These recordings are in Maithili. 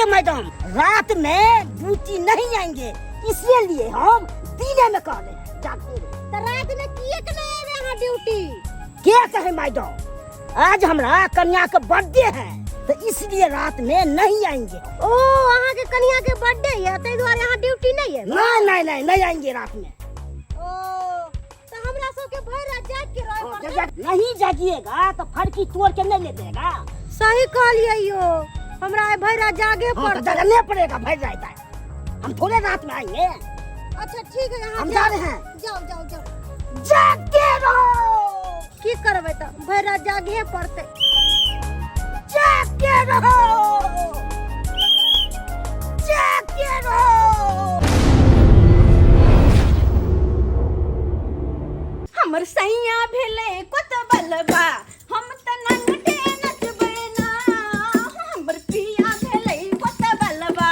मैडम, रात में ड्यूटी नहीं आएंगे, इसलिए हम दिने में कह रहे हैं, जागते रहो। तऽ रात में किएक नहि एबै अहाँ ड्यूटी? क्या कहे मैडम, आज हमरा कन्या के बर्थडे है, तो इसलिए रात में नहीं आएंगे। ओ, अहाँ के कन्या के बर्थडे है, ताहि दुआरे अहाँ ड्यूटी नहीं एबै? नहीं नहीं नहीं, नहीं आएंगे रात में। ओ, तऽ हमरा सबके भरि रात जाग के रहे पड़तै। नहीं जागिएगा तो फड़की तोड़ के नहीं ले देगा। सही कहलियै यो, हमरा आइ भरि रात जागे हाँ, तो पड़तै। जगने पड़ेगा भर रात आए, हम थोड़े रात में आएंगे। अच्छा ठीक है, अहाँ हम जा जाओ। रहे हैं। जाओ जाओ जाओ। जागते रहो। की करबै, तऽ भरि रात जागे पड़तै। जागते रहो, जागते रहो। हमर सैया भेलै कोतबलबा, हम तऽ नंगटे नचबै ना। हमर पिया भेलै कोतबलबा,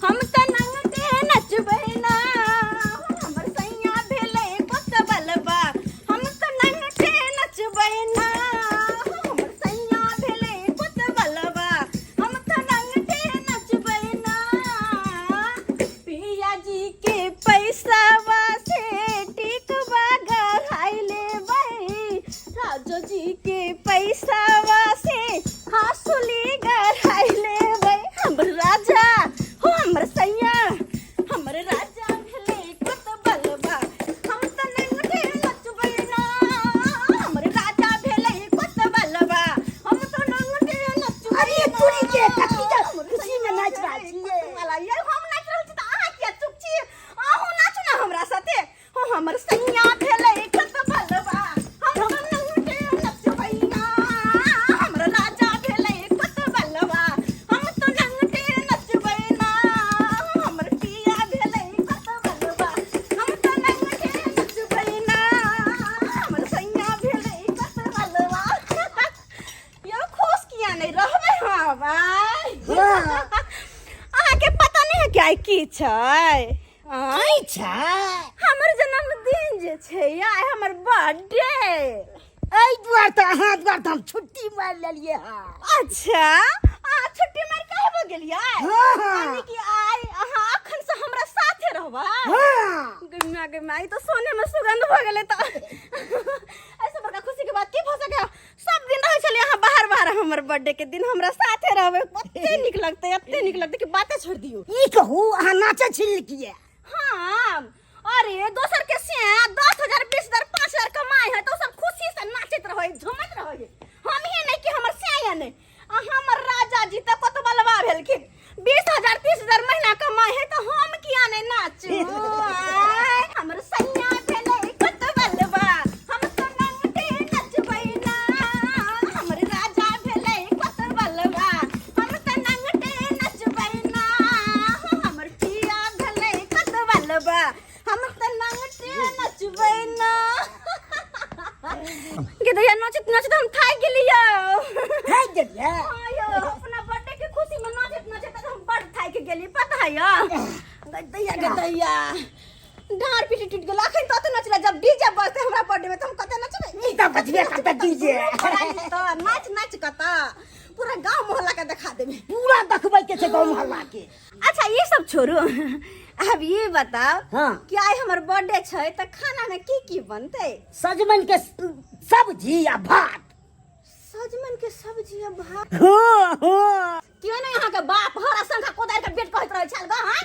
हम तऽ नंगटे नचबै ना। हमर सैया भेलै कोतबलबा, हम तऽ नंगटे नचबै ना। हमर सैया भेलै कोतबलबा, हम तऽ नंगटे नचबै ना। पिया जी के पैसावा से टिकवा गढ़ाई लेबै, राजो जी के पैसावा से हासुली गढ़ाई लेबै। हमर राजा हो, हमर सैया, हमर राजा भेलै कोतबलबा, हम तऽ नंगटे नचबै ना। हमर राजा भेलै कोतबलबा, हम तऽ नंगटे नचबै। अरे तुरी के कथी के हमर खुशी में नाचि रहल छियै? कोतबला ये, हम नाचि रहल छी तऽ अहाँ किया चुप छी? अहूँ नाचू ने हमरा साथे। हो, हमर सैया भेलै कोतबलबा, हम तऽ नंगटे नचबै ना। हमर राजा भेलै कोतबलबा, हम तऽ नंगटे नचबै ना। हमर पिया भेलै कोतबलबा, हम तऽ नंगटे नचबै ना। हमर सैया भेलै कोतबलबा। यौ, खुश किया नहि रहबै? हाँ भाई, अहाँके पता नहि है कि आइ की छै? आइ की छै? हमर जन्मदिन जे छै, आइ हमर बर्थडे। एहि दुआरे तऽ अहाँ दुआरे तऽ हम छुट्टी मारि लेलियै हँ। अच्छा, अहाँ छुट्टी मारि के आबि गेलियै? हाँ, हाँ। यानी कि आइ अहाँ अखन से हमरा साथे रहबै? हाँ। गै माय, गै माय, ई तऽ सोने में सुगंध भऽ गेलै। तऽ ऐसे बड़का खुशी के बात की भऽ सकै? सब दिन रहै छलियै अहाँ बाहर बाहर, हमर बर्थडे के दिन हमरा साथे रहबै, कते नीक लगतै, एते नीक लगतै कि बाते छोड़ दियौ। ई कहू, अहाँ नाचै छी किए? हाँ, अरे दोसर के से 10,000, 20,000, 5,000 कमाए है तो सब खुशी से नाचैत रहे, झूमैत रहे। हम ही नहीं कि हमर से नहीं, आ हमर राजा जी तऽ कोतबलवा भेलखिन, 20,000, 30,000 महीना कमाए है, तो हम किया नहीं नाचू? आय, हमर सैया भेलै कोतबलवा, हम तो नंगटे नचबै ना। हमर राजा भेलै कोतबलवा, हम तो नंगटे नचबै ना। हमर पिया भेलै कोतबलवा, हम तो नंगटे नचबै ना। गे दैया, नचैत नचैत हम थाकि गेलियै। थाकि गेलियै? हाँ यौ, अपना बर्थडे के खुशी में नचैत नचैत हम बड़ थाकि गेली, पता है यौ। गे दैया, गे दैया, डाँड़ पीठी टूटि गेल। अखन तऽ नचलै, जब डीजे बजतै हमरा बर्थडे में तऽ हम कते नचबै? ई तऽ बजबे करतै डीजे। तऽ नाच नाच कऽ तऽ पूरा गांव मोहल्ला के देखा देबै। पूरा देखबै के छै गाँव मोहल्ला के। अच्छा, ये सब छोड़ू, अब ये बताओ हाँ। कि आइ हमर बर्थडे छै तऽ खाना में की की बनतै? सजमनि के सब्जी आ भात। सजमनि के सब्जी आ भात? हाँ हाँ। क्यों नहीं अहाँ के बाप हरा संखा कोदारि के बेट कहैत रहै छल ग? हाँ,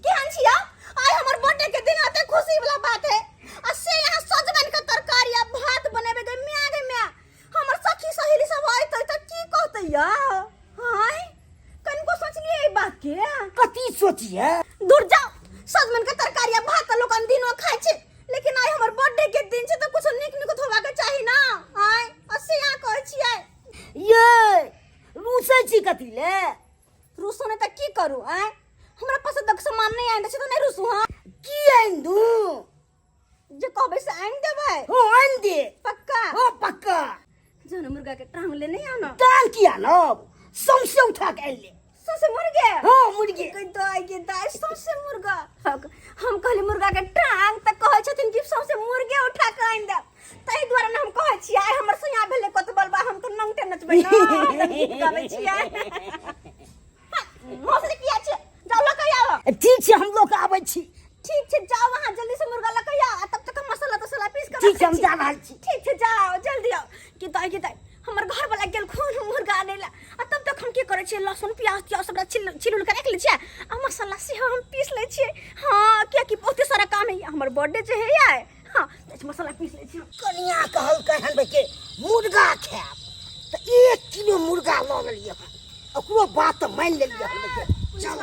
केहन छियै? आइ हमर बर्थडे के दिन एते खुशी वाला बात है आ से यहाँ सजमनि के तरकारी आ भात बनेबै? गे म्या, गे म्या, हमर सखी सहेली सब अयतै तऽ की कहतै यौ? हाय, कनिको सोचलियै एहि बात के? कथी सोचिए? दूर जाओ, सजमनि के तरकारी आ भात तऽ लोकन दिनो खाइ छै, लेकिन आइ हमर बर्थडे के दिन छै तऽ कुछो नीक नीक होबाक चाही ना। आइ आ से अहाँ कहै छियै। ये रूसै छी कथी ले? रूसो नहि तऽ की करू? आइ हमरा पसन्दक सामान नहि आनि दै छै तऽ नहि रूसू? हाँ। की आनि दू? जे कहबै से आनि देबै? हो, आनि दे। पक्का? हो, पक्का। जहन मुर्गा के टांग ले नहीं आनो। टांग किया आनब? सौंसे उठा के आनि ले। सौंसे मुर्गे? हाँ, मुर्गे। गे दाइ, गे दाइ, सौंसे मुर्गा। हम कहली मुर्गा के टांग तऽ कहै छथिन कि सौंसे मुर्गे उठा के आनि देब। ताहि दुआरे ने हम कहै छियै, आइ हमर सैया भेलै कोतबलबा, हम तऽ नंगटे नचबै ना, हम तऽ गीत गाबै छियै। हौसले किया? ठीक छै, हम लोग आबै छी। ठीक छै, जाओ अहाँ जल्दी से मुर्गा लऽ कऽ आउ, आ तब तक हम मसाला तसाला पीस कऽ ठीक छै, रखै हम छी। जा रहल छी। ठीक छै, जाओ जल्दी आउ। की दाइ की दाइ, हमर घर वाला गेलखुन मुर्गा आनै ला, आ तब तक हम की करै छियै, लहसुन प्याज त्याज सबटा छिल छिल उल के राखि लै छियै आ मसाला सेहो हम पीस लै छियै। हँ, कियाकि बहुते सारा काम है, हमर बर्थडे जे है आइ। हँ, तऽ मसाला पीस लै छियै। कनिया कहलकै हन के मुर्गा खायब, तऽ 1 किलो मुर्गा लऽ लेलियै हन। ओकरो बात तऽ मानि लेलियै हन के। चल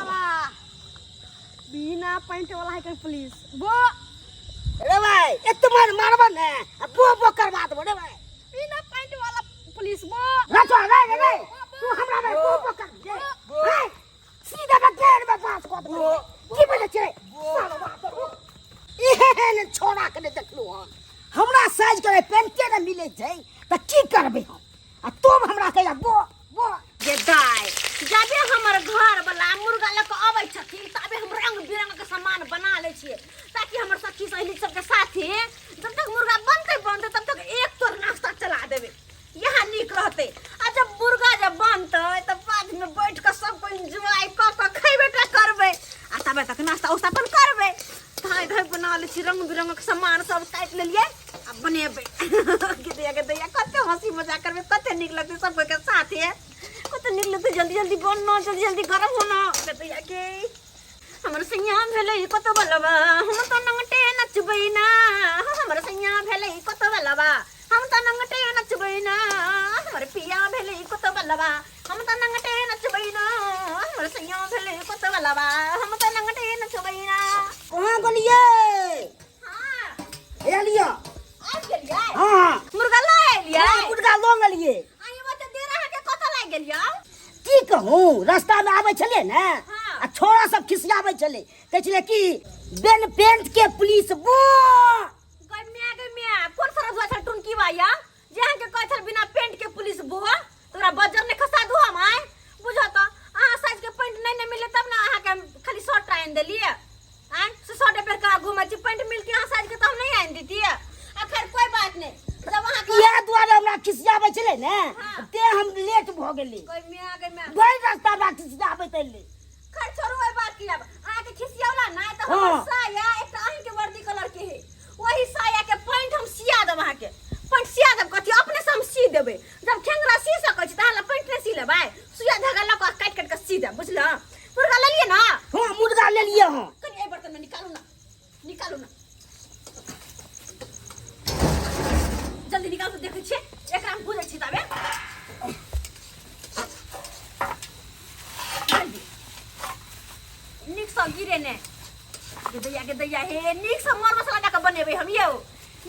बिना पैंट वाला है के पुलिस बो। रे भाई, एते मार मारब ने आ बो बो करवा देबो रे भाई। बिना पैंट वाला पुलिस बो। रचो रे रे रे, तू हमरा में बो बो कर दे। रे सीधा में घेर में बात कर दे। की बोले छे साला बात एहन छोड़ा के नहि देखलू हन। हमरा साइज के पेंटे ने मिले छै तऽ की करबै हम, आ तुम हमरा कहिया बो बो। जे दाइ, जबे हमर घर वाला मुर्गा लऽ कऽ अबै छथिन तबे हम रंग बिरंग के सामान बना लै छियै, ताकि हमर सखी सहेली सबके साथे जब तक मुर्गा बनते बनते तब तक एक तोर नाश्ता चला देबै, यहाँ नीक रहतै। आ जब मुर्गा जब बनतै तब बाद में बैठ कऽ सब कोइ एन्जॉय कऽ कऽ खयबे टा करबै, आ तबे तक नाश्ता उस्ता अपन करबै। धाय धाय बना लै छी, रंग बिरंगक सामान सब काटि लेलियै आ बनेबै। गे दैया गे दैया, कते हंसी मजाक करबै, कते नीक लगतै सब कोइ के साथे, कते नीक लगतै। जल्दी जल्दी बनना, जल्दी जल्दी गरम होना। गे दैया गे, हमर सैया भेलै कत बलबा, हम तऽ नंगटे नचबै ना। हमर सैया भेलै कत बलबा, हम तऽ नंगटे नचबै ना। हमर पिया भेलै कत बलबा, हम तऽ नंगटे नचबै ना। हमर सैया भेलै कत बलबा, हम तऽ नंगटे नचबै ना। कहाँ गेलियै? हाँ। हे लिअ। आबि गेलियै? हाँ, हाँ। मुर्गा लऽ एलियै? हाँ, मुर्गा लऽ गेलियै। अहीं ओते देर अहाँके कतऽ लागि गेल यौ? की कहूँ, रास्ता में आबै छलियै ने, हाँ। आ छोरा सब खिसियाबै छलै, कहै छलै कि बेन पेंट के पुलिस बो। गै म्या गै म्या, कोन सारा धुआ छल टुनकी बाया जे अहाँके कहै छल बिना पेंट के पुलिस बो? तोरा बजर नहि खसा दू हम आइ? बुझऽ तऽ अहाँ साइज के पेंट नहि ने मिले तब ने अहाँके हम खाली शर्ट आनि देलियै। आँय, से शर्ट पहिर कऽ घुमै छी, पेंट मिलती अहाँ साइज के तऽ हम नहि आनि दितियै। आ खैर कोई बात नहि, जब अहाँके इएह दुआरे हमरा खिसियाबै छलै ने, हाँ। ते हम लेट भऽ गेली। गै म्या गै म्या, भरि रास्ता हमरा खिसियाबैत एलै। खैर छोड़ू ओहि बात की, आब अहाँके खिसियौला नहि तऽ हमर हाँ। साया एकटा अहींके वर्दी कलर के है, वही साया के पैंट हम सिया देब अहाँके। पैंट सिया देब कथी, अपने से हम सी देबै। जब खेंगरा सी सकै छी तऽ अहाँ लए पैंट नहि सी लेबै? सुइया धागा लऽ कऽ काटि काटि कऽ सी देब, बुझलहुँ? मुर्गा लेलियै ने? हाँ, मुर्गा लेलियै हँ। कनि एहि बर्तन में निकालू ना, निकालू ना, जल्दी निकालू तऽ देखै छियै। एकरा हम भुजै छी ताबे जल्दी नीकसँ गिरे ने। गे दैया गे दैया, हे नीकसँ मर मसाला दऽ कऽ बनेबै हम यौ,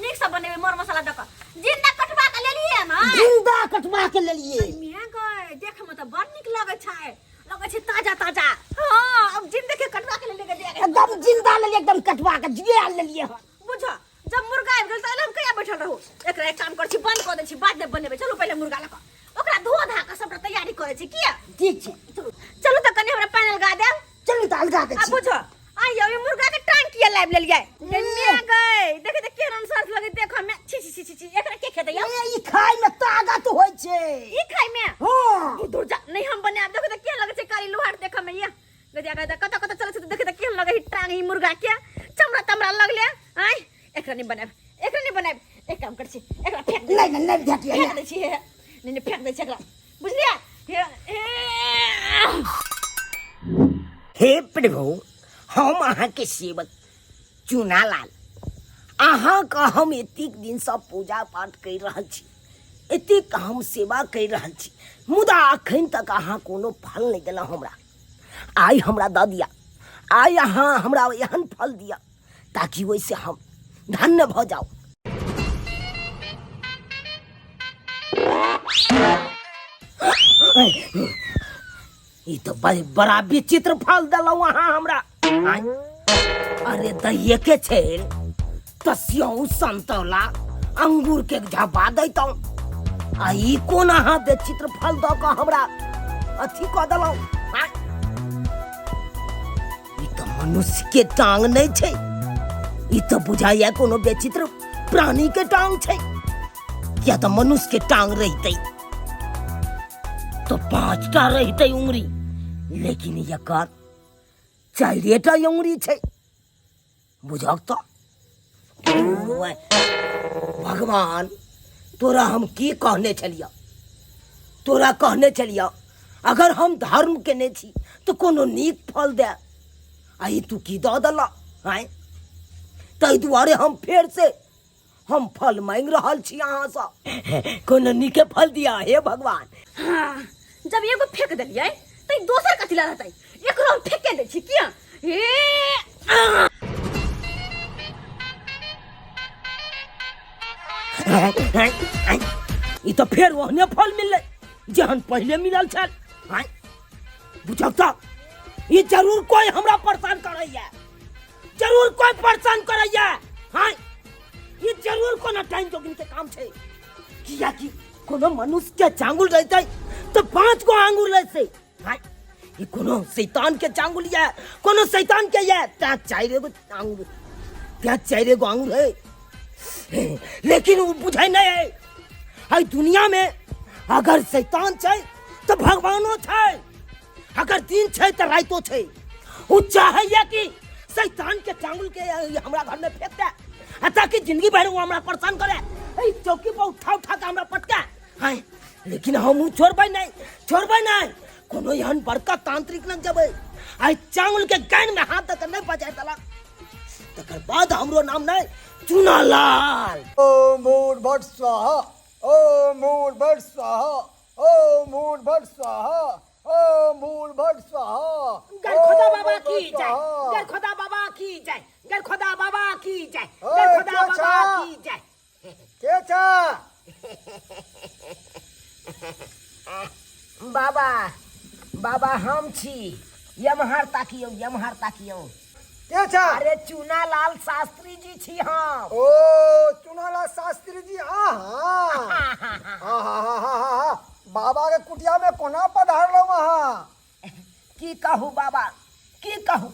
नीकसँ बनेबै मर मसाला दऽ कऽ। जिंदा कटवा कऽ लेलियै ने? जिंदा कटवा के लेलियै। मियाँ गए, देखमे तऽ बड़ नीक लगै छै, लगै छै ताजा ताजा। हाँ, अब जिंदे के कटवा के लेलियै गे दैया गे। एकदम जिंदा लेलियै, एकदम कटवा के जिया लेलियै हन। बुझ, जब मुर्गा आबि गेल तऽ हम कहिया बैठल रहू। एकरा एक काम करै छी, बंद कऽ दै छी, बाद मे बनेबै। चलू पहिले मुर्गा लऽ कऽ ओकरा धो धा कऽ सबटा तैयारी करै छी। किया? ठीक छै, चलू चलू तऽ कनि हमरा पानि लगा देब। चलू तऽ अलगा दै आ छी। बुझ, आ यौ ई मुर्गा के टांग किया लाबि लेलियै? गे माय गै, देखै तऽ केहन सरस लगै देखऽ मे। छी छी छी छी छी, एकरा के खेतै यौ? ए, ई खाय मे ताकत होइ छै। ई खाय मे? हाँ। दूर जा, नहीं हम बनायब। देखो तऽ केहन लगै छै कारी लोहार देखऽ मे। ये गदिया गदिया कतऽ कतऽ चलै छै तऽ देखै तऽ केहन लगै छै टांग ई मुर्गा के, चमड़ा तमड़ा लगले। आँय, एकरा नहि बनायब, एकरा नहि बनायब। एक काम करै छी, एकरा फेंक दै। नहि नहि, नहि भेटिए। फेंक दै छी, हे नहि नहि, फेंक दै छी एकरा, बुझलियै? हे हे हे प्रभु, हम अहाँके सेवक चूनालाल, अहाँके हम एतेक दिनसँ पूजा पाठ करि रहल छी, एतेक हम सेवा करि रहल छी, मुदा अखन तक अहाँ कोनो फल नहि देलहुँ हमरा। आइ हमरा दऽ दिअ, आइ अहाँ हमरा एहन फल दिअ ताकि ओहिसँ हम धन्य भऽ जाउ। ई तऽ बड़ा विचित्र फल देलहुँ अहाँ हमरा। आँय? अरे दहिए के छेल तऽ स्यौ संतौला अंगूर के झबा दैतहुँ, आ ई कोन अहाँ विचित्र फल दऽ कऽ हमरा अथी कऽ देलहुँ? आँय? ई तऽ मनुष्य के टांग नहि छै, ई तऽ बुझाइया कोनो विचित्र प्राणी के टांग छै। किया तऽ मनुष्य के टांग रहितै तो 5टा रहितै उंगरी, लेकिन एकर चारिटा अङ्गुरी छै। बुझक तऽ भगवान, तोरा हम की कहने छलियह? तोरा कहने छलियह अगर हम धर्म केने छी तऽ कोनो नीक फल दे, आ ई तू की दऽ देलह? आँय, ताहि दुआरे हम फेरसँ हम फल मांगि रहल छी अहाँसँ, कोनो नीके फल दिअ हे भगवान। हाँ, जब एगो फेंक देलियै तऽ ई दोसर कथी लए रहतै? एकरो हम फेंके दै छी। किया हे? ई तऽ फेर ओहने फल मिललै जेहन पहिले मिलल छल। आँय, बुझल तऽ ई जरूर कोई हमरा परेशान करैया, जरूर कोई परेशान करैया। हाँ, ई जरूर कोनो टाइम जोगिन के काम छै, कियाकि कोनो मनुष्य के चांगुल रहतै तो 5 गो आंगुर रहतै। हाँ, ई कोनो शैतान के चांगुल या कोनो शैतान के या त्या 4 गो आंगुर, त्या 4 गो आंगुर है, लेकिन वो बुझै नहीं है। एहि दुनिया में अगर शैतान छै तो भगवानो छै, अगर दिन छै तो रातो छै। वो चाहैया कि शैतान के चांगुल के हमरा घर में फेंक दे, आ ताकि जिंदगी भर वो हमरा परेशान करे, एहि चौकी पर उठा उठा के हमरा पटका। हाँ, लेकिन हम उ छोड़बै नहीं, छोड़बै नहीं। कोनो एहन बड़का तांत्रिक लग जेबै, आइ चांगुल के गाइन में हाथ दऽ के नहीं बजाय देलक तकर बाद हमरो नाम नहीं चुनालाल। ओम भूर्भुव स्वाहा, ओम भूर्भुव स्वाहा, ओम भूर्भुव स्वाहा, ओम भूर्भुव स्वाहा। गरखोदा बाबा की जय, गरखोदा बाबा की जय, गरखोदा बाबा की जय, गरखोदा बाबा की जय। के छा? बाबा, बाबा हम छी, यमहर ताकियौ, यमहर ताकियौ। के छा? अरे चूनालाल शास्त्री जी छी हम। ओ चूनालाल शास्त्री जी, आहा आहा, बाबा के कुटिया में कोना पधारलहुँ अहाँ? की कहू बाबा, की कहू,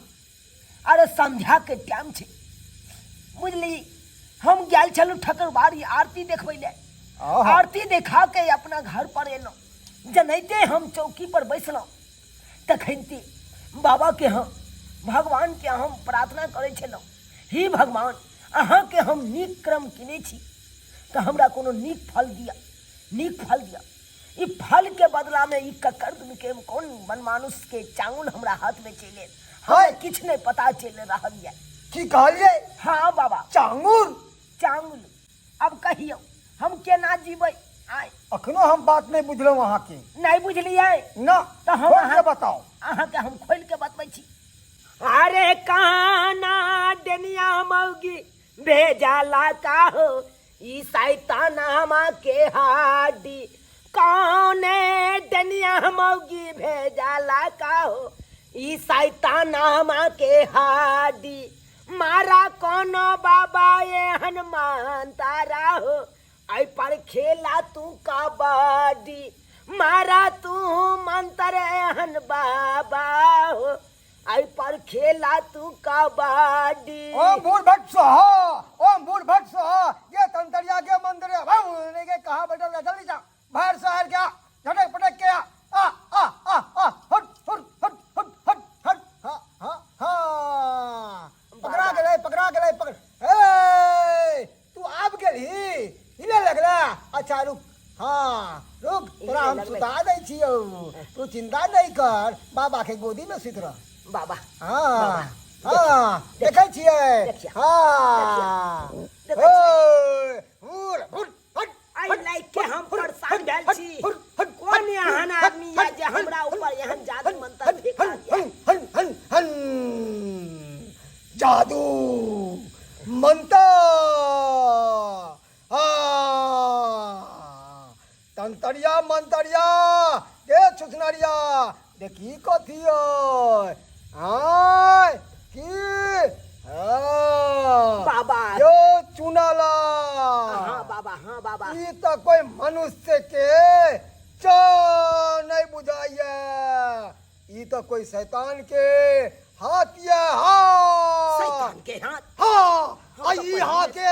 अरे संध्या के टाइम छै बुझली, हम गेल छलहुँ ठकुरबाड़ी आरती देखबै ले, आरती देखा के अपना घर पर एलहुँ, जनैते हम चौकी पर बैसलहुँ तखनते बाबा के हम भगवान के हम प्रार्थना करै छलहुँ, हे भगवान अहाँके हम नीक क्रम केने छी तऽ हमरा कोनो नीक फल दिअ, नीक फल दिअ। ई फल के बदला में ई ककर के कोन बनमानुष के चांगुल हमरा हाथ में चलि गेल, हमरा किछु नहि पता चलि रहल यऽ। की कहलियै? हाँ बाबा। चांगुर? चांगुल। अब कहियौ हम केना जीबै? आय अखनो हम बात नहि बुझलहुँ अहाँके। नहि बुझलियै? ना। तऽ हम खोलि के अहाँ बताउ। अहाँके हम खोलि के बतबै छी। अरे काना डेनिया मौगी भेजाला का हो ई शैतानामा के हाडी, कौने डनिया मौगी भेजाला का हो ई शैतानामा के हाडी, मारा कोनो बाबा एहन मानता हो ऐ पर खेला तू कबड्डी, मारा तू मंत्र एहन बाबा हो ऐ पर खेला तू कबड्डी। ओम भूर्भुव स्वाहा, ओम भूर्भुव स्वाहा, ये तंतरिया के मंदिर है, भाऊ ने के कहा बैठल है, जल्दी जा बाहर से आयल क्या झटक पटक के आ आ आ आ आ हट हट हट हट हट हट, हा हा हा, पकड़ा गेलै, पकड़ा गेलै, पकड़, ए तू आब गेलही, हिले लगला, अच्छा रुक, हाँ रुक, तोरा हम लगलै। सुता दै छियौ, तू चिंता नहीं कर, बाबा के गोदी में सुत रह। बाबा। हाँ हाँ, देखै छियै। देखिए। हाँ। देखै छियै। ओए, हुर, हुर, हट, एहि हट, लाइक के हम हट, परेशान हट, भेल हट, छी। हट, हट, कोन हट, एहन हट, आदमी यऽ हट, जे हमरा हट, ऊपर एहन हट, जादू हट, मंतर हट, फेंकल हट, यऽ? हट, हट, हट, जादू मंतर, हाँ तंतरिया मंतरिया गे छुछनरिया, देखी कथी अइ, आय की, हाँ बाबा। यो चुनाला। हाँ बाबा, हाँ बाबा। ई तऽ कोई मनुष्य के च नहीं बुझाइया, ई तऽ कोई शैतान के हाथ या हाथ। शैतान के हाथ? हाँ, हम आ तो ई पहिले हाथ के,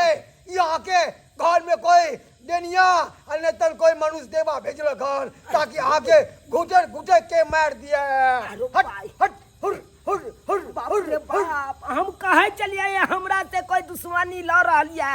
ई हाथ के घर में कोई डेनिया आ नहीं तर कोई मनुष्य देवा भेजलक हन ताकि अहाँ के घुटर घुटर के मार दिया। अरे हट भाई। हट, हुर हुर हुर बाप हुर रे हुर। बाप, हम कहे चलिए हमरा से कोई दुश्मनी लड़ रहल ये,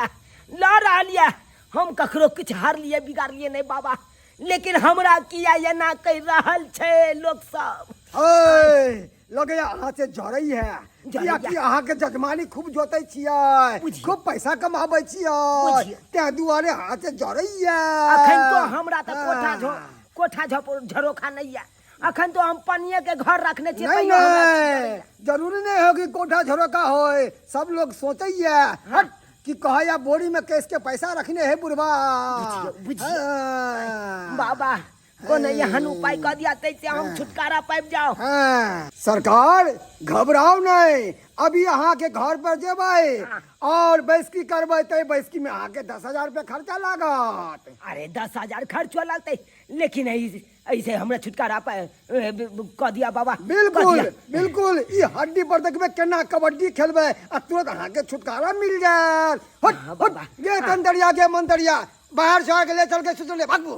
लड़ रहल ये। हम ककरो किछु हार लिए बिगाड़ लिए नहीं बाबा, लेकिन हमरा किया एना कहि रहल छै लोक सब। हे लगैया अहाँ से जरै है, जरैया। कियाकि अहाँके जजमानी खूब जोतै छियै, बुझियौ। खूब पैसा कमाबै छियै, बुझियौ। ताहि दुआरे अहाँ से जरैया। अखन तो हमरा तऽ कोठा झो हाँ। कोठा झप झरोखा नहीं है, अखन तो हम पनिये के घर रखने छियै, नहीं तैयो हमरा नहीं, जरूरी नहीं हो कि कोठा झरोखा होए, सब लोग सोचैया हट कि कहैया बोरी में केस के पैसा रखने है बुढ़वा। बुझियौ, बुझियौ। हाँ। बाबा कोनो एहन उपाय कऽ दिया तैसे हम छुटकारा पाबि जाओ। हाँ, सरकार घबराओ नहीं, अभी अहाँ के घर पर जेबै और बैसकी करबै ते बैसकी में अहाँ के 10,000 रुपया खर्चा लागत। अरे 10,000 खर्चो लगतै, लेकिन ऐसे हमरा छुटकारा कऽ दिया बाबा, कऽ बिल्कुल दिया। बिल्कुल, ई हड्डी पर देखबै केना कबड्डी खेलबै आ तुरंत अहाँ के छुटकारा मिल जायत। हट, हाँ, हट, बाबा। गे तंदरिया, गे मंदरिया, बाहर से आके ले चल के सुतले भागू।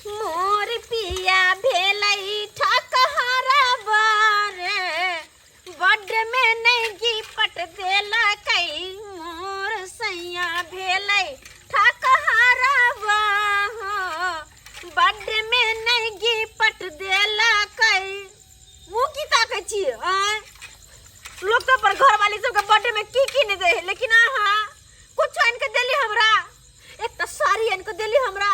मोर पिया भेलै ठकहरबा रे, बड में नहीं गिपट देलकै। मोर सैया भेलै ठकहरबा हो, बड में नहीं गिपट देलकै। मुँह की ताकै छी? आँय, लोक तऽ पर घरवाली सबके बर्थडे में की की नहि दै है, लेकिन अहाँ कुछ आनि के देली हमरा, एकटा साड़ी आनि के देली हमरा।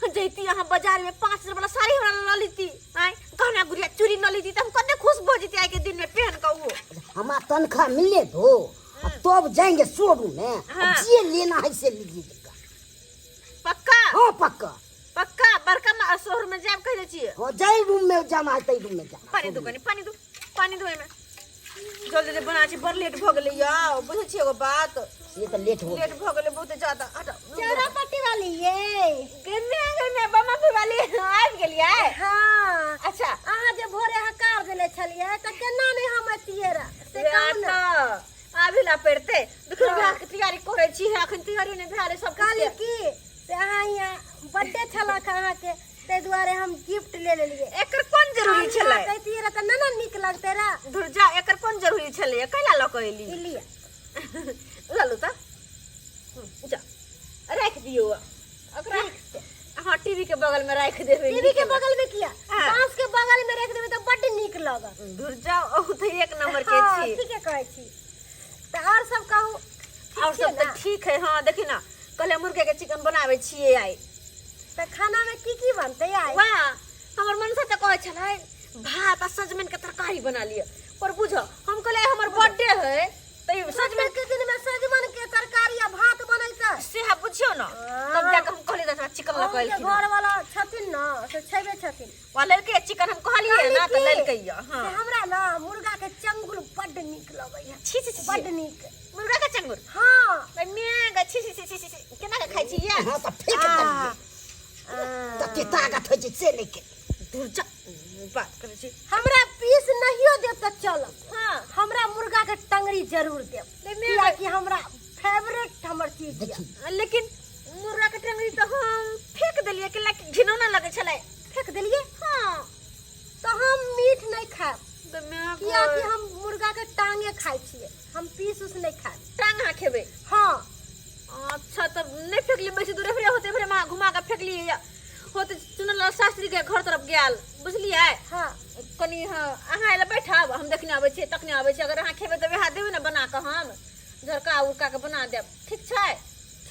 जैती अहाँ बाजार में 5,000 वाला साड़ी हमरा ल लेती, आँय गहना गुड़िया चूड़ी ल लेती, तऽ हम कते खुश भऽ जैती आइ के दिन में पहन के। वो हमारा तनख्वाह मिलने दो, अब तो अब जाएंगे शोरूम में, हाँ। अब जे लेना है से लीजिएगा। पक्का? हाँ पक्का। पक्का? बड़का शोरूम में जायब कहि दै छियै? हाँ, जाहि रूम में जाना है तै रूम में जाना। पानी दो कनी, पानी दो, पानी दो एहिमे। जल्दी जल्दी बना छी, बड़ लेट भऽ गेलै यौ, बुझै छियै एगो बात? से तऽ लेट हो लेट भऽ गेलै बहुत ज्यादा। हटाउ। चौरा पट्टी वाली ये गन्ने गन्ने बमापुर वाली आबि गेलियै? हाँ। अच्छा। अहाँ जे भोरे हकार देले छलियै तऽ केना नहि हम अतियै रह से कहू ने। तऽ आबि ला पड़तै। देखियौ, हाँ। बियाह के तैयारी करै छी, अखन तैयारी नहि भेल सब। कहली की से अहाँ यहाँ बर्थडे छलक अहाँके, ताहि दुआरे हम गिफ्ट ले लेलियै। एकर कोन जरूरी छलै? कहितियै रह तऽ नहि ने नीक लगतै रह। धुर जा, एकर कोन जरूरी छलै? कैला लऽ कऽ एली? ई लिअ। लऽ लू तऽ जा राखि दियौ ओकरा। हाँ, टीवी के बगल में राखि देबै। टीवी के बगल में किया? हाँ। बांस के बगल में राखि देबै तऽ बड्ड नीक लगत। धुर जाओ, ओ तऽ एक नंबर के हाँ, छी। ठीके कहै छी। तऽ आओर सब कहू? ठीक और छियै सब तऽ ने? ठीक है। हाँ देखी ना, कहले मुर्गे के चिकन बनाबै छियै आइ। तऽ खाना में की की बनतै आइ? वाह, हमर मनसा तऽ कहै छलै भात आ सजमनि के तरकारी बना लिअ, पर बुझ हम कहले आइ हमर बर्थडे है तऽ ई सजमनि के दिन में सजमनि के तरकारी आ भात बनैतै से हा बुझियौ ना, तब जाके हम कहलियै तऽ चिकन लऽ कऽ अहूँके एलखिन। घर वाला छथिन ना, से छेबे छथिन। वा लेलकै चिकन, हम कहलियै ना तऽ लेलकै यऽ। हाँ। से हमरा ना मुर्गा के चंगुल बड्ड नीक लगैया। छी छी छी, बड्ड नीक मुर्गा के चंगुर। हाँ। मैं छी छी छी छी छी, केना के खाइ छी ये? हाँ तऽ फेंक देलियै, तते ताकत होइ छै से नहि के। दूर जा, बात करै छी। हमरा पीस नहियो देब तऽ चलत। हाँ। हमरा मुर्गा के टंगरी जरूर देब, कियाकि हमरा फेवरेट हमर चीज यऽ। लेकिन मुर्गा के टंगरी तऽ हम फेंक देलियै, कि लाइक घिनौना लगै छलै। फेंक देलियै? हाँ। तऽ हम मीट नहि खायब, कियाकि हम मुर्गा के टांगे खाइ छियै, हम पीस उस नहि खायब। टांग अहाँ खेबै? हाँ। अच्छा, तब नहि फेकली बेसी दूर, एफरे होते एफरे माँ घुमा के फेकली होते चुनलाल शास्त्री के घर तरफ गेल, बुझलियै? हाँ। कनी हाँ, अहाँ एला बैठब, हम देखने आबै छियै, तखने आबै छियै। अगर अहाँ खेबै तऽ वएह देबै ने बना कऽ, हम झरका उरका के बना देब। ठीक छै?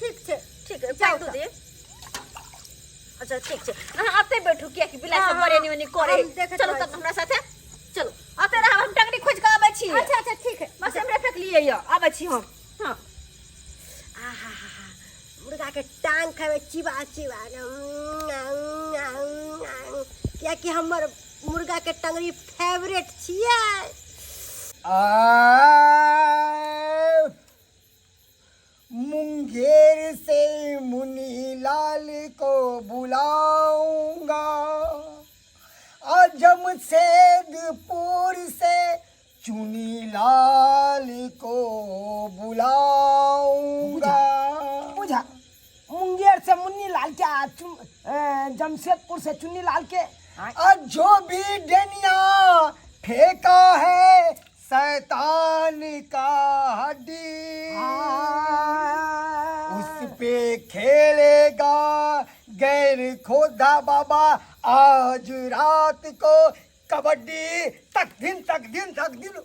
ठीक छै। ठीक है, पानि दऽ दियै। अच्छा ठीक छै, अहाँ अतै बैठू, कियाकि बिलाइ सब हाँ, बड़ एनी ओनी करे। हम देखैत चलू रहै तब हमरा साथे चलू, अतै रहब, हम टंगरी खोजि कऽ आबै छी। अच्छा अच्छा ठीक है। बस हमरे फेकलियै यऽ, आबै छी हम। हाँ। आहा, मुर्गा के टांग खेबै चिबा चिबा के, कियाकि हमर मुर्गा के टंगरी फेवरेट छियै। आ मुंगेर से मुनीलाल को बुलाऊंगा, और जमशेदपुर से चुनीलाल को बुलाऊंगा। बुझा, मुंगेर से मुन्नी लाल के आ जमशेदपुर से चुन्नी लाल के। और जो भी डनिया फेंका है शैतान का हड्डी उस पे खेलेगा गैर खोदा बाबा आज रात को कबड्डी तक दिन तक दिन तक दिन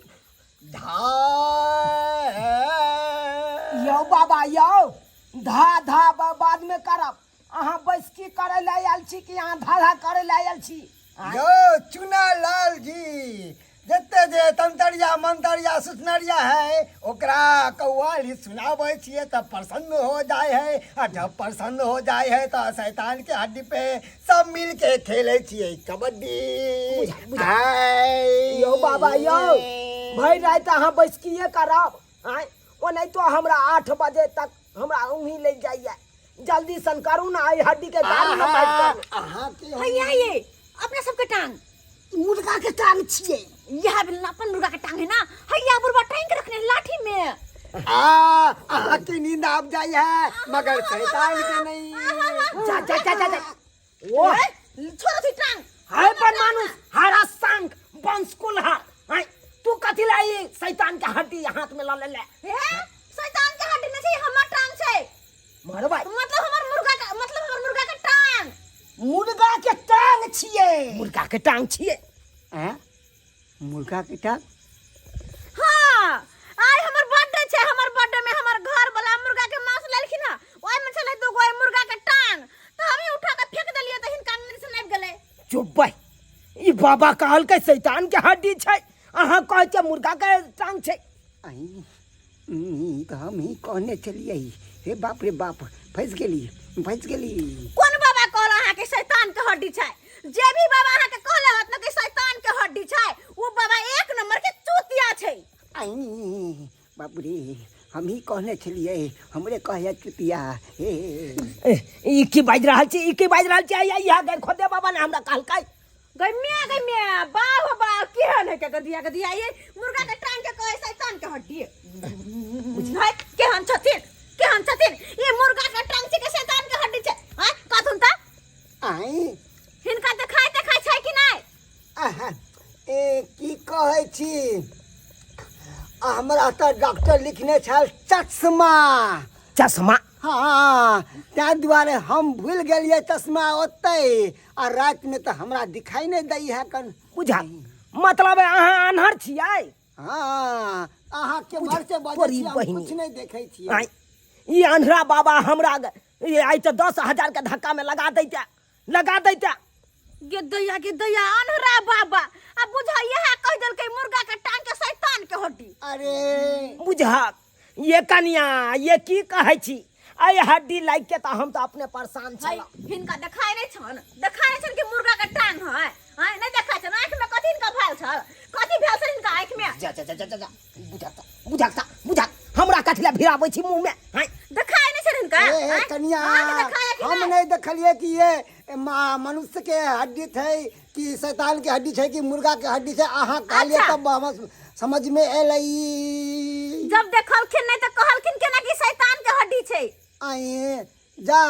धा यौ बाबा यौ धा धा बाद में करब अहाँ बैसकी करे लए आयल छी कि अहाँ धा धा करे लए आयल छी यौ चुना लाल जी जते जे तंतरिया मंतरिया सुसनरिया है ओकरा कौआली सुनाबै छियै तऽ प्रसन्न हो जाइ है आ जब प्रसन्न हो जाइ है तऽ शैतान के हड्डी पे सब मिल के खेलै छियै कबड्डी आय। यौ बाबा यौ भरि राति अहाँ बैसकिए करब आँय ओनाहितो हमरा 8 बजे तक हमरा उहीं लागि जाइए जल्दी सन करू ना एहि हड्डी के गाड़ी में बैठ कर अहाँके हम- हैया ये अपना सबके टांग मुर्गा के टांग छियै यह बिल अपन मुर्गा के टांग है ना हैया बुढ़वा टांग के रखने है लाठी में आ अहाँके नींद आब जाइ है मगर शैतान के नहीं जा जा जा जा जा ओ छोड़ो थी टांग हाय पर मानुस हरा संग बंस कुल्हार हाय तू कथी ला ई शैतान के हड्डी हाथ में ल ले ले हे शैतान के हड्डी नहीं छै हमर टांग छै मरबै मतलब हमर मुर्गा का मतलब हमर मुर्गा के टांग मुर्गा के टांग छियै मुर्गा के टांग छियै हैं मुर्गा के टांग हाँ आइ हमर बर्थडे छै हमर बर्थडे में हमर घर वाला मुर्गा के मांस लेलखिन हँ ओहि में छलै दू गो मुर्गा के टांग तऽ हमही उठा के फेंक देलियै तऽ हिनका नींद से आबि गेलै चुप भाई ई बाबा कहलकै शैतान के हड्डी छै अहाँ कहै छियै मुर्गा के टांग छै आई ई तऽ हम ही कहने छलियै हे बाप रे बाप फँसि गेली फँसि गेली कोन बाबा कहल अहाँके शैतान के हड्डी छै जे भी बाबा अहाँके कहले होत न कि शैतान के हड्डी छै ओ बाबा एक नंबर के चूतिया छै आई बाप रे हम ही कहने छलियै हमरे कहया चुतिया हे ए, ई की बाजि रहल छी ई की बाजि रहल छी आइ इहा गैर खोदे बाबा ने हमरा कहलकै गै म्या गै म्या बाह हो बाह केहन है के गदिया गदिया ये मुर्गा के टांग के कहै शैतान के हड्डी बुझाय केहन छथिन केहन छथिन ये मुर्गा के टांग छै के शैतान के हड्डी छै आय कथुन त आई हिनका देखाय देखाय छै कि नहि आहा, ए की कहै छी आ हमरा तऽ डॉक्टर लिखने छल चश्मा चश्मा हँ ताहि दुआरे हम भूलि गेलियै चश्मा ओतै आ रातिमे तऽ हमरा दिखाई नहि दै है कन बुझा मतलब अहाँ आन्हर छियै हँ अहाँ केम्हर से बजै तोरी छी हम बहिनी। किछु नहि देखै छियै आँय, ई अन्हरा बाबा हमरा ई आइ तऽ 10,000 के धक्का में लगा दैते लगा दैते गे दैया गे दैया अन्हरा बाबा आ बुझा इएह कहि देलकै मुर्गा के टांग के शैतान के हड्डी अरे बुझा ये कनिया ये की कहै छी एहि हड्डी लागि के तऽ हम तऽ अपने परेशान है छलहुँ हिनका देखाय नहि छन देखाय नहि छन कि मुर्गा के टांग है है नहि देखाय छन आँखि में कथी हिनका भेल छल कथी भेल छल हिनका आँखि में जा जा जा जा जा जा बुझा बुझा बुझा हमरा कथी लए भिड़ाबै छी मुँह में हैं देखाय नहि छन हिनका ए, ए, आँय? कनिया अहाँके देखाय कि हम नहि? नहीं देखलिए कि ये मनुष्य के हड्डी थे कि शैतान के हड्डी छै कि मुर्गा के हड्डी छै अहाँ कहलिए अच्छा। तब हम समझ में एलै जब देखलखिन नहि तऽ कहलखिन केना कि शैतान के हड्डी छै आए जा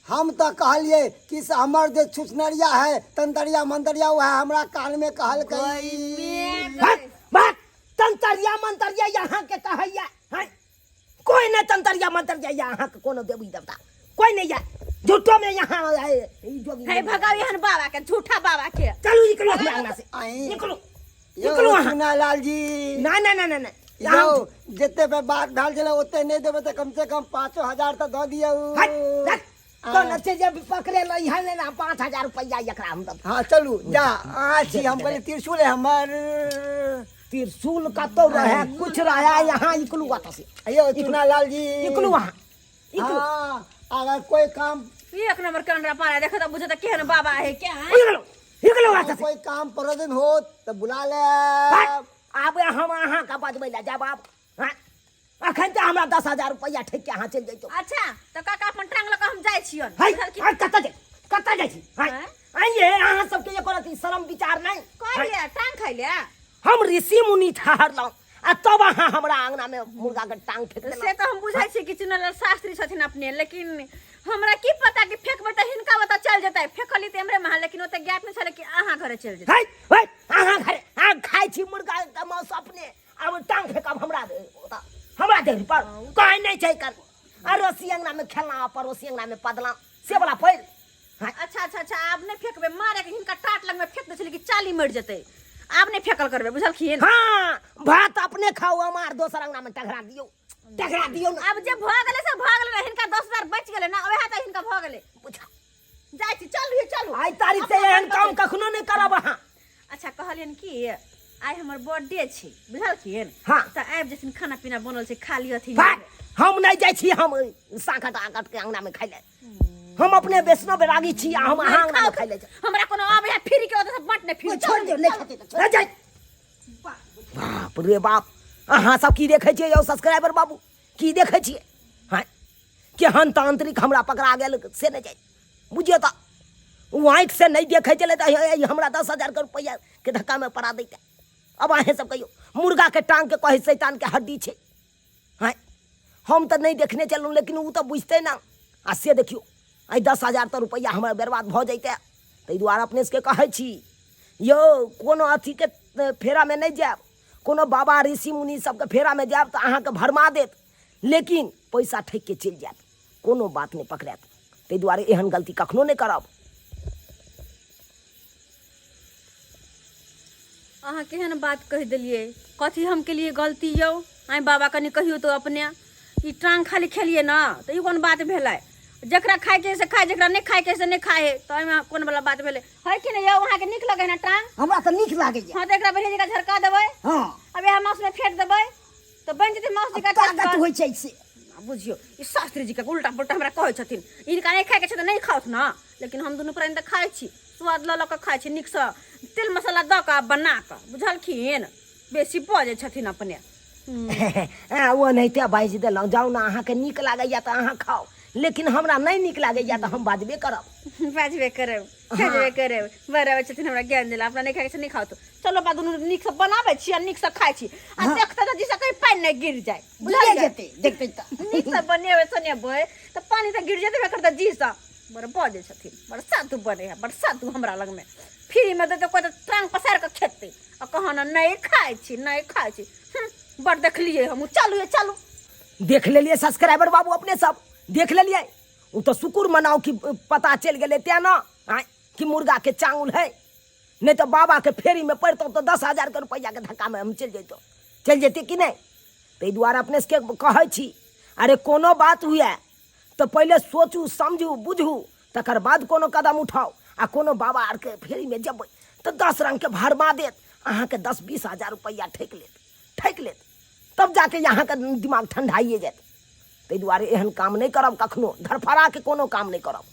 हम तऽ कहलिए कि से हमर जे छुछनरिया है तंतरिया मंतरिया वह हमरा कान में कहलकै भाग भाग तंतरिया मंतरिया यहाँ के कहैया हैं कोई नहीं तंतरिया मंतरिया यहाँ के कोनो देवी देवता कोई नहीं है झूठो में यहाँ आए ई जोगी हे भगाओ एहन बाबा के झूठा बाबा के चलू निकलो हमरा अंगना से आई। निकलो यौ निकलो अहाँ चुना लाल जी ना ना ना ना ना यौ जते पे बात भेल छलै ओते नहि देबै तऽ कम से कम 5,000 तऽ दऽ दियौ हट हट कोन छै जे पकड़े लो यहाँ लेना 5,000 रुपया एकरा हम दब हाँ चलू जा अहाँ छी हम कहलियै त्रिशूल है हमर त्रिशूल कतौ रहे कुछ रहे यहाँ निकलू ओतऽ से यौ चुना लाल जी निकलू अहाँ निकलू हाँ अगर कोई काम एक नंबर के अंडा पारा देखो तो बुझे तो केहन बाबा है क्या है निकलू निकलू ओतऽ से कोई काम प्रयोजन हो तऽ बुला ले हट, आब हम अहाँके बजबै लए जायब आब हाँ? अखन तऽ हमरा 10,000 रुपैआ ठकि के अहाँ चलि जैतौ अच्छा तऽ काका अपन टांग लऽ कऽ हम जाइ छियन है बुझल कि है, कतऽ जाइ कतऽ जाइ छी है हैं? आइये अहाँ सबके एको रति शरम विचार नहि कहलियै टांग खाइ ले हम ऋषि मुनि ठहरलहुँ आ तब अहाँ हमरा अंगना में मुर्गा के टांग फेंक से देलहुँ तऽ हम बुझै छियै कि चुनलाल शास्त्री छथिन अपने लेकिन हमरा की पता कि फेकबै तऽ हिनका ओतऽ चलि जेतै फेकली तऽ एम्हरे महा लेकिन ओतऽ ज्ञात नहि छलै कि अहाँ घरे चलि जेतै है है अहाँ घरे अहाँ खाइ छी मुर्गा के मांस अपने आब टांग फेकब हमरा ओतऽ, हमरा देह पर कहै नहि छै कर अड़ोसी अंगना में खेलना पड़ोसी अंगना में पदला से वाला पैर। हाँ। अच्छा अच्छा अच्छा, आब नहि फेकबै, मारे के हिनका टाट लग में फेंक दै छलै कि चाली मरि जेतै, आब नहि फेकल करबै, बुझलखिन? हाँ, भात अपने खाओ, हमार दोसर अंगना में टघरा दियौ, टघरा दियौ ना। आब जे भऽ गेलै से भऽ गेलै, हिनका 10,000 बचि गेलै ना, वएह तऽ हिनका भऽ गेलै। बुझा जाइ छी, चलू चलू। आइ तारीख से एहन काम कखनो नहि करब अहाँ। अच्छा कहलियनि कि आइ हमर बर्थडे छै, बुझलखिन? हाँ। तऽ आबि जेथिन, खाना पीना बनल छै, खा लियथिन। भाय, हम नहि जाइ छी, हम साकट आकट के अंगना में खाइ ले, हम अपने वैष्णव बैरागी छी आ हम अहाँ अंगना में खाइ ले जाइ। हमरा कोनो आबै है फ्री के, ओतऽ से बाँटने फ्री। छोड़ दियौ, नहि खेतै तऽ छोड़। नहि जाइ। बाप रे बाप, अहाँ सब की देखै छियै यौ सब्सक्राइबर बाबू, की देखै छियै? हाँ, केहन तांत्रिक हमरा पकड़ा गेल से नहि जाइ, बुझियौ तऽ ओ आँखि से नहि देखै छलै तऽ हे, हमरा 10,000 के रुपैआ के धक्कामे पड़ा दैते। अब अहेँ सब कहियौ, मुर्गाके टाँगके कहै शैतानके हड्डी छै। हाँ, हम तऽ नहि देखने छलहुँ, लेकिन ओ तऽ बुझतै ने। आ से देखियौ, एहि 10,000 तऽ रुपैआ हमरा बर्बाद भऽ जैतै। ताहि दुआरे अपने सबके कहै छी यौ, कोनो अथीके फेरामे नहि जायब, कोनो बाबा ऋषि मुनि सबके फेरामे जायब तऽ अहाँके भरमा देत, लेकिन पैसा ठकि के चलि जायत, कोनो बात नहि पकड़ायत। ताहि दुआरे एहन गलती कखनो नहि करब। अहाँ केहन बात कहि देलियै, कथी हम केलियै गलती यौ? आइ बाबा कनि कहियौ तऽ अपने, ई टांग खाली खेलियै ने तऽ ई कोन बात भेलै? जकरा खायके से खाय, जकरा नहि खायके से नहि खाय है, तऽ एहिमे कोन वाला बात भेलै? है कि नहि यौ? अहाँके नीक लगै ने टांग? हमरा तऽ नीक लागैया। हँ, तऽ एकरा बढ़िआँ जकाँ झरका देबै। हँ। अब इएह मासुमे फेंट देबै तऽ बनि जेतै मासु जकाँ। ताकत होइ छै से। बुझियौ, ई शास्त्री जी के उल्टा पुल्टा हमरा कहै छथिन। हिनका नहि खायके छै तऽ नहि खाउथ ने, लेकिन हम दुनू प्राणी तऽ खाइ छी, स्वाद लऽ लऽ कऽ खाइ छी, नीकसँ तेल मसाला दऽ कऽ आ बना कऽ, बुझलखिन? बेसी बजै छथिन अपने। ओ एनाहिते बाजि देलहुँ, जाउ ने, अहाँके नीक लागैया तऽ अहाँ खाउ, लेकिन हमरा नहि नीक लागैया तऽ हम बाजबे करब। बाजबे करब, खेजबे करब। बड़ आबै छथिन हमरा ज्ञान देला, अपना नहि खायके छै नहि खाउ। तऽ चलो बा, दुनू नीकसँ बनाबै छी आ नीकसँ खाइ छी आ देखते तऽ जिसे कहीं पानि नहि गिर जाय, बुझल जेतै देखते तऽ। नीकसँ बनेबै सुनेबै तऽ पानि तऽ गिर जेतै करतै जीसँ। बड़ बजै छथिन, बड़ साधु बनै है, बड़ साधु। हमरा लगमे फ्रीमे देतै कोइ तऽ टांग पसारि कऽ खेतै आ कहाँ ने नहि खाइ छी, नहि खाइ छी। बड़ देखलियै हमहूँ। चलू ये चलू। देख लेलियै सब्सक्राइबर बाबू, अपने सब देख लेलियै। ओ तऽ शुक्र मनाउ कि पता चलि गेलै तेँ ने आँय कि मुर्गाके चांगुल है, नहि तऽ बाबाके फेरीमे पड़ितहुँ तऽ 10,000 के रुपैआके धक्कामे हम चलि जैतहुँ, चलि जैतियै कि नहि? ताहि दुआरे अपने सबके कहै छी, अरे कोनो बात हुए तऽ पहिले सोचू, समझू, बुझू, तकर बाद कोनो कदम उठाउ। आ कोनो बाबा आरके फेरीमे जेबै तऽ 10 रङ्गके भरमा देत अहाँके, 10-20 हजार रुपैआ ठकि लेत, ठकि लेत, तब जाके अहाँके दिमाग ठंडाइए जायत। ताहि दुआरे एहन काम नहि करब कखनो, धरफड़ाके कोनो काम नहि करब।